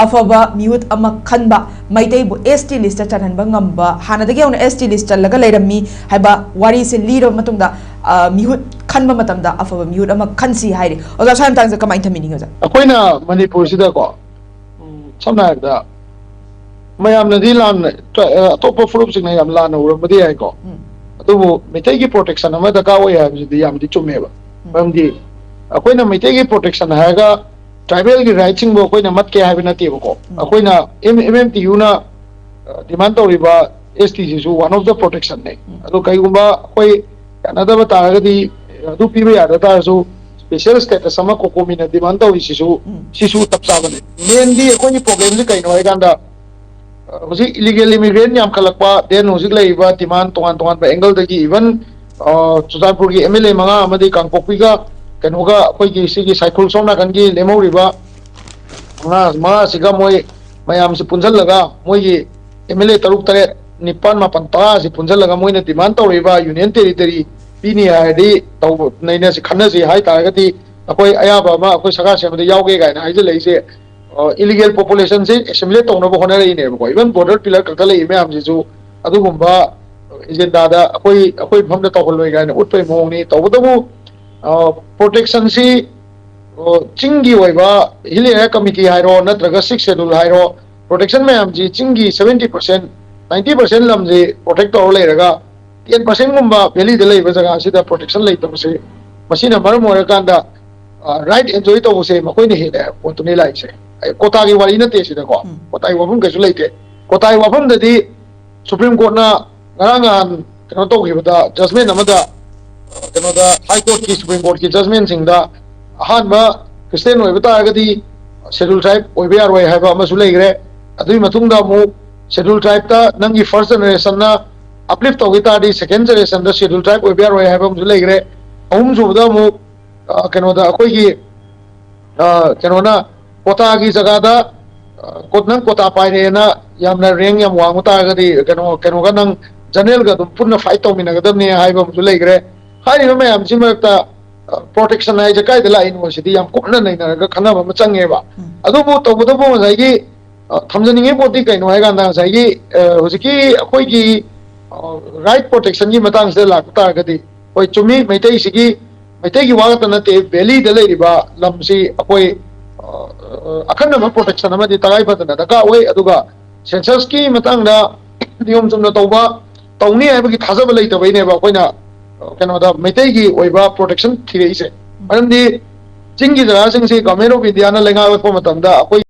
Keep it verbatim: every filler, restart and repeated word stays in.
ꯑꯐꯕ ꯃꯤꯍꯨꯠ ꯑꯃ ꯈꯟꯕ, ꯃꯩꯇꯩꯕꯨ ꯑꯦꯁ ꯇꯤ ꯂꯤꯁꯇ ꯆꯜꯍꯟꯕ ꯉꯝꯕ, ꯍꯥꯟꯅꯗꯒꯤ ꯍꯧꯅ ꯑꯦꯁ ꯇꯤ ꯂꯤꯁ ꯆꯜꯂꯒ ꯂꯩꯔꯝꯃꯤ ꯍꯥꯏꯕ ꯋꯥꯔꯤꯁꯦ ꯂꯤꯔꯕ ꯃꯇꯨꯡꯗ, ꯑ, ꯃꯤꯍꯨꯠ ꯈꯟꯕ ꯃꯇꯝꯗ ꯑꯐꯕ ꯃꯤꯍꯨꯠ ꯑꯃ ꯈꯟꯁꯤ ꯍꯥꯏꯔꯤ꯫ ꯑꯣꯖꯥ, ꯁ꯭ꯋꯥꯏ ꯃꯇꯥꯡꯁꯤꯗ ꯀꯃꯥꯏꯅ ꯊꯝꯕꯤꯅꯤꯡꯉꯤ, ꯑꯣꯖꯥ? ꯑꯩꯈꯣꯏꯅ ꯃꯅꯤꯄꯨꯔꯁꯤꯗꯀꯣ, ꯎꯝ, ꯁꯝꯅ ꯍꯥꯏꯔꯕꯗ, ꯃꯌꯥꯝꯅꯗꯤ ꯂꯥꯟꯅ, ꯑꯇꯣꯞꯄ ꯐꯨꯔꯨꯞꯁꯤꯡꯅ ꯌꯥꯝ ꯂꯥꯟꯅ ꯎꯔꯝꯕꯗꯤ ꯌꯥꯏꯀꯣ, ꯎꯝ, ꯑꯗꯨꯕꯨ ꯃꯩꯇꯩꯒꯤ ꯄ꯭ꯔꯣꯇꯦꯛꯁꯟ ꯑꯃ ꯗꯔꯀꯥꯔ ꯑꯣꯏ ꯍꯥꯏꯕꯁꯤꯗꯤ ꯌꯥꯝꯗꯤ ꯆꯨꯝꯃꯦꯕ꯫ ꯎꯝ꯫ ꯃꯔꯝꯗꯤ ꯑꯩꯈꯣꯏꯅ ꯃꯩꯇꯩꯒꯤ ꯄ꯭ꯔꯣꯇꯦꯛꯁꯟ ꯍꯥꯏꯔꯒ ꯇ꯭ꯔꯥꯏꯕꯦꯜꯒꯤ ꯔꯥꯏꯠꯁꯤꯡꯕꯨ ꯑꯩꯈꯣꯏꯅ ꯃꯠꯀꯦ ꯍꯥꯏꯕ ꯅꯠꯇꯦꯕꯀꯣ꯫ ꯎꯝ꯫ ꯑꯩꯈꯣꯏꯅ ꯑꯦꯝ ꯑꯦꯝ ꯇꯤ ꯌꯨꯅ ꯗꯤꯃꯥꯟ ꯇꯧꯔꯤꯕ ꯑꯦꯁ ꯇꯤꯁꯤꯁꯨ ꯋꯥꯟ ꯑꯣꯐ ꯗ ꯄ꯭ꯔꯣꯇꯦꯛꯁꯟꯅꯦ꯫ ꯎꯝ꯫ ꯑꯗꯣ ꯀꯩꯒꯨꯝꯕ ꯑꯩꯈꯣꯏ ꯌꯥꯅꯗꯕ ꯇꯥꯔꯒꯗꯤ, ꯑꯗꯨ ꯄꯤꯕ ꯌꯥꯗ ꯇꯥꯔꯁꯨ, ꯁ꯭ꯄꯦꯁꯦꯜ ꯁ꯭ꯇꯦꯇꯁ ꯑꯃ ꯀꯣꯀꯣꯃꯤꯅ ꯗꯤꯃꯥꯟ ꯇꯧꯔꯤꯁꯤꯁꯨ, ꯎꯝ, ꯁꯤꯁꯨ ꯆꯞ ꯆꯥꯕꯅꯤ꯫ ꯃꯦꯟꯗꯤ ꯑꯩꯈꯣꯏꯒꯤ ꯄ꯭ꯔꯣꯕ꯭ꯂꯦꯝꯁꯤ ꯀꯩꯅꯣ ꯍꯥꯏꯀꯥꯟꯗ, ꯑ, ꯍꯧꯖꯤꯛ ꯏꯂꯤꯒꯦꯜ ꯏꯃꯤꯒ꯭ꯔꯦꯟ ꯌꯥꯝꯈꯠꯂꯛꯄ, ꯗꯦꯟ ꯍꯧꯖꯤꯛ ꯂꯩꯔꯤꯕ ꯗꯤꯃꯥꯟ ꯇꯣꯉꯥꯟ ꯇꯣꯉꯥꯟꯕ ꯑꯦꯡꯒꯜꯗꯒꯤ, ꯏꯚꯟ, ꯑ, ꯆꯨꯔꯆꯥꯟꯄꯨꯔꯒꯤ ꯑꯦꯝ ꯑꯦꯜ ꯑꯦ ꯃꯉꯥ ꯑꯃꯗꯤ ꯀꯥꯡꯄꯣꯛꯄꯤꯒ ꯀꯩꯅꯣꯒ ꯑꯩꯈꯣꯏꯒꯤ ꯁꯤꯒꯤ ꯁꯥꯏꯈꯨꯜ ꯁꯣꯝ ꯅꯥꯀꯟꯒꯤ ꯂꯦꯝꯍꯧꯔꯤꯕ ꯃꯉꯥ, ꯃꯉꯥꯁꯤꯒ ꯃꯣꯏ ꯃꯌꯥꯝꯁꯤ ꯄꯨꯟꯁꯤꯜꯂꯒ, ꯃꯣꯏꯒꯤ ꯑꯦꯝ ꯑꯦꯜ ꯑꯦ ꯇꯔꯨꯛ, ꯇꯔꯦꯠ, ꯅꯤꯄꯥꯟ, ꯃꯥꯄꯟ, ꯇꯔꯥꯁꯤ ꯄꯨꯟꯁꯤꯜꯂꯒ ꯃꯣꯏꯅ ꯗꯤꯃꯥꯟ ꯇꯧꯔꯤꯕ ꯌꯨꯅꯤꯌꯟ ꯇꯦꯔꯤꯇꯔꯤ ꯄꯤꯅꯤ ꯍꯥꯏꯔꯗꯤ ꯇꯧꯕ, ꯅꯩꯅꯁꯤ, ꯈꯟꯅꯁꯤ ꯍꯥꯏ ꯇꯥꯔꯒꯗꯤ, ꯑꯩꯈꯣꯏ ꯑꯌꯥꯕ ꯑꯃ ꯑꯩꯈꯣꯏ ꯁꯔꯀꯥꯔ ꯁꯦꯝꯕꯗ ꯌꯥꯎꯒꯦ ꯀꯥꯏꯅ ꯍꯥꯏꯖꯤꯜꯂꯛꯏꯁꯦ, ꯑ, ꯏꯂꯤꯒꯦꯜ ꯄꯣꯄꯨꯂꯦꯁꯟꯁꯦ ꯑꯦꯁꯤꯃꯤꯂꯦꯠ ꯇꯧꯅꯕ ꯍꯣꯠꯅꯔꯛꯏꯅꯦꯕꯀꯣ꯫ ꯏꯚꯟ ꯕꯣꯔꯗꯔ ꯄꯤꯂꯔ ꯀꯛꯊꯠꯂꯛꯏ ꯃꯌꯥꯝꯁꯤꯁꯨ ꯑꯗꯨꯒꯨꯝꯕ ꯑꯦꯖꯦꯟꯗꯥꯗ ꯑꯩꯈꯣꯏ, ꯑꯩꯈꯣꯏ ꯃꯐꯝꯗ ꯇꯧꯍꯜꯂꯣꯏ ꯀꯥꯏꯅ ꯎꯠꯄꯒꯤ ꯃꯑꯣꯡꯅꯤ꯫ ꯇꯧꯕꯇꯕꯨ, ꯑ, ꯄ꯭ꯔꯣꯇꯦꯛꯁꯟꯁꯤ, ꯑ, ꯆꯤꯡꯒꯤ ꯑꯣꯏꯕ ꯍꯤꯜ ꯑꯦꯔꯤꯌꯥ ꯀꯃꯤꯇꯤ ꯍꯥꯏꯔꯣ, ꯅꯠꯇ꯭ꯔꯒ ꯁꯤꯛꯁ ꯁꯦꯗꯨꯜ ꯍꯥꯏꯔꯣ, ꯄ꯭ꯔꯣꯇꯦꯛꯁꯟ ꯃꯌꯥꯝꯁꯤ ꯆꯤꯡꯒꯤ ꯁꯚꯦꯟꯇꯤ ꯄꯔꯁꯦꯟ, ꯅꯥꯏꯟꯇꯤ ꯄꯔꯁꯦꯟ ꯂꯝꯁꯤ ꯄ꯭ꯔꯣꯇꯦꯛ ꯇꯧꯔ ꯂꯩꯔꯒ, ꯇꯦꯟ ꯄꯔꯁꯦꯟꯒꯨꯝꯕ ꯚꯦꯂꯤꯗ ꯂꯩꯕ ꯖꯒꯥꯁꯤꯗ ꯄ꯭ꯔꯣꯇꯦꯛꯁꯟ ꯂꯩꯇꯕꯁꯦ, ꯃꯁꯤꯅ ꯃꯔꯝ ꯑꯣꯏꯔꯀꯥꯟꯗ, ꯑ, ꯔꯥꯏꯠ ꯑꯦꯟꯖꯣꯏ ꯇꯧꯕꯁꯦ ꯃꯈꯣꯏꯅ ꯍꯦꯜꯂꯦ ꯍꯥꯏꯕ ꯄꯣꯠꯇꯨꯅꯤ ꯂꯥꯛꯏꯁꯦ꯫ ꯑꯩ ꯀꯣꯇꯥꯒꯤ ꯋꯥꯔꯤ ꯅꯠꯇꯦ ꯁꯤꯗꯀꯣ꯫ ꯎꯝ꯫ ꯀꯣꯇꯥꯒꯤ ꯋꯥꯐꯝ ꯀꯩꯁꯨ ꯂꯩꯇꯦ꯫ ꯀꯣꯇꯥꯒꯤ ꯋꯥꯐꯝꯗꯗꯤ ꯁꯨꯄ꯭ꯔꯤꯝ ꯀꯣꯔꯠꯅ ꯉꯔꯥꯡ ꯅꯍꯥꯟ ꯀꯩꯅꯣ ꯇꯧꯈꯤꯕꯗ, ꯖꯁꯃꯦꯟ ꯑꯃꯗ, ꯑ, ꯀꯩꯅꯣꯗ, ꯍꯥꯏ ꯀꯣꯔꯠꯀꯤ, ꯁꯨꯄ꯭ꯔꯤꯝ ꯀꯣꯔꯠꯀꯤ ꯖꯁꯃꯦꯟꯁꯤꯡꯗ, ꯑꯍꯥꯟꯕ, ꯈ꯭ꯔꯤꯁꯇꯦꯟ ꯑꯣꯏꯕ ꯇꯥꯔꯒꯗꯤ ꯁꯦꯗꯨꯜ ꯇ꯭ꯔꯥꯏꯕ ꯑꯣꯏꯕ ꯌꯥꯔꯣꯏ ꯍꯥꯏꯕ ꯑꯃꯁꯨ ꯂꯩꯈ꯭ꯔꯦ꯫ ꯑꯗꯨꯒꯤ ꯃꯇꯨꯡꯗ ꯑꯃꯨꯛ ꯁꯦꯗꯨꯜ ꯇ꯭ꯔꯥꯏꯕꯇ ꯅꯪꯒꯤ ꯐꯥꯔꯁ ꯖꯦꯅꯦꯔꯦꯁꯟꯅ ꯑꯞꯂꯤꯐ ꯇꯧꯈꯤ ꯇꯥꯔꯗꯤ, ꯁꯦꯀꯦꯟ ꯖꯦꯅꯦꯔꯦꯁꯟꯗ ꯁꯦꯗꯨꯜ ꯇ꯭ꯔꯥꯏꯕ ꯑꯣꯏꯕ ꯌꯥꯔꯣꯏ ꯍꯥꯏꯕ ꯑꯃꯁꯨ ꯂꯩꯈ꯭ꯔꯦ꯫ ꯑꯍꯨꯝꯁꯨꯕꯗ ꯑꯃꯨꯛ, ꯑ, ꯀꯩꯅꯣꯗ ꯑꯩꯈꯣꯏꯒꯤ, ꯑ, ꯀꯩꯅꯣꯅ ꯀꯣꯇꯥꯒꯤ ꯖꯒꯥꯗ, ꯑ, ꯀꯣ-, ꯅꯪ ꯀꯣꯇꯥ ꯄꯥꯏꯔꯦꯅ ꯌꯥꯝꯅ ꯔꯦꯡ ꯌꯥꯝ ꯋꯥꯡꯕ ꯇꯥꯔꯒꯗꯤ, ꯀꯩꯅꯣ, ꯀꯩꯅꯣꯒ ꯅꯪ ꯖꯦꯅꯔꯦꯜꯒ ꯑꯗꯨꯝ ꯄꯨꯟꯅ ꯐꯥꯏꯠ ꯇꯧꯃꯤꯟꯅꯒꯗꯕꯅꯤ ꯍꯥꯏꯕ ꯑꯃꯁꯨ ꯂꯩꯈ꯭ꯔꯦ꯫ ꯍꯥꯏꯔꯤꯕ ꯃꯌꯥꯝꯁꯤ ꯃꯔꯛꯇ ꯄ꯭ꯔꯣꯇꯦꯛꯁꯟ ꯍꯥꯏꯁꯦ ꯀꯥꯏꯗ ꯂꯥꯛꯏꯅꯣ ꯁꯤꯗꯤ ꯌꯥꯝ ꯀꯨꯞꯅ ꯅꯩꯅꯔꯒ ꯈꯟꯅꯕ ꯑꯃ ꯆꯪꯉꯦꯕ꯫ ꯑꯗꯨꯕꯨ ꯇꯧꯕꯇꯕꯨ ꯉꯁꯥꯏꯒꯤ, ꯑ, ꯊꯝꯖꯅꯤꯡꯉꯤ ꯄꯣꯠꯇꯤ ꯀꯩꯅꯣ ꯍꯥꯏ ꯀꯥꯟꯗ, ꯉꯁꯥꯏꯒꯤ, ꯑ, ꯍꯧꯖꯤꯛꯀꯤ ꯑꯩꯈꯣꯏꯒꯤ, ꯑ, ꯔꯥꯏꯠ ꯄ꯭ꯔꯣꯇꯦꯛꯁꯟꯒꯤ ꯃꯇꯥꯡꯁꯤꯗ ꯂꯥꯛꯄ ꯇꯥꯔꯒꯗꯤ, ꯍꯣꯏ, ꯆꯨꯝꯃꯤ, ꯃꯩꯇꯩꯁꯤꯒꯤ, ꯃꯩꯇꯩꯒꯤ ꯋꯥ ꯈꯛꯇ ꯅꯠꯇꯦ, ꯚꯦꯂꯤꯗ ꯂꯩꯔꯤꯕ ꯂꯝꯁꯤ ꯑꯩꯈꯣꯏ, ꯑ, ꯑ, ꯑꯈꯟꯅꯕ ꯄ꯭ꯔꯣꯇꯦꯛꯁꯟ ꯑꯃꯗꯤ ꯇꯉꯥꯏ ꯐꯗꯅ ꯗꯔꯀꯥꯔ ꯑꯣꯏ꯫ ꯑꯗꯨꯒ ꯁꯦꯟꯁꯁꯀꯤ ꯃꯇꯥꯡꯗ ꯅꯤꯌꯣꯝ ꯆꯨꯝꯅ ꯇꯧꯕ, ꯇꯧꯅꯤ ꯍꯥꯏꯕꯒꯤ ꯊꯥꯖꯕ ꯂꯩꯇꯕꯩꯅꯦꯕ ꯑꯩꯈꯣꯏꯅ, ꯑ, ꯀꯩꯅꯣꯗ ꯃꯩꯇꯩꯒꯤ ꯑꯣꯏꯕ ꯄ꯭ꯔꯣꯇꯦꯛꯁꯟ ꯊꯤꯔꯛꯏꯁꯦ꯫ ꯃꯔꯝꯗꯤ ꯆꯤꯡꯒꯤ ꯖꯒꯥꯁꯤꯡꯁꯤ ꯒꯚꯔꯟꯃꯦꯟ ꯑꯣꯐ ꯏꯟꯗꯤꯌꯥꯅ ꯂꯩꯉꯥꯛ ꯑꯣꯠꯄ ꯃꯇꯝꯗ ꯑꯩꯈꯣꯏ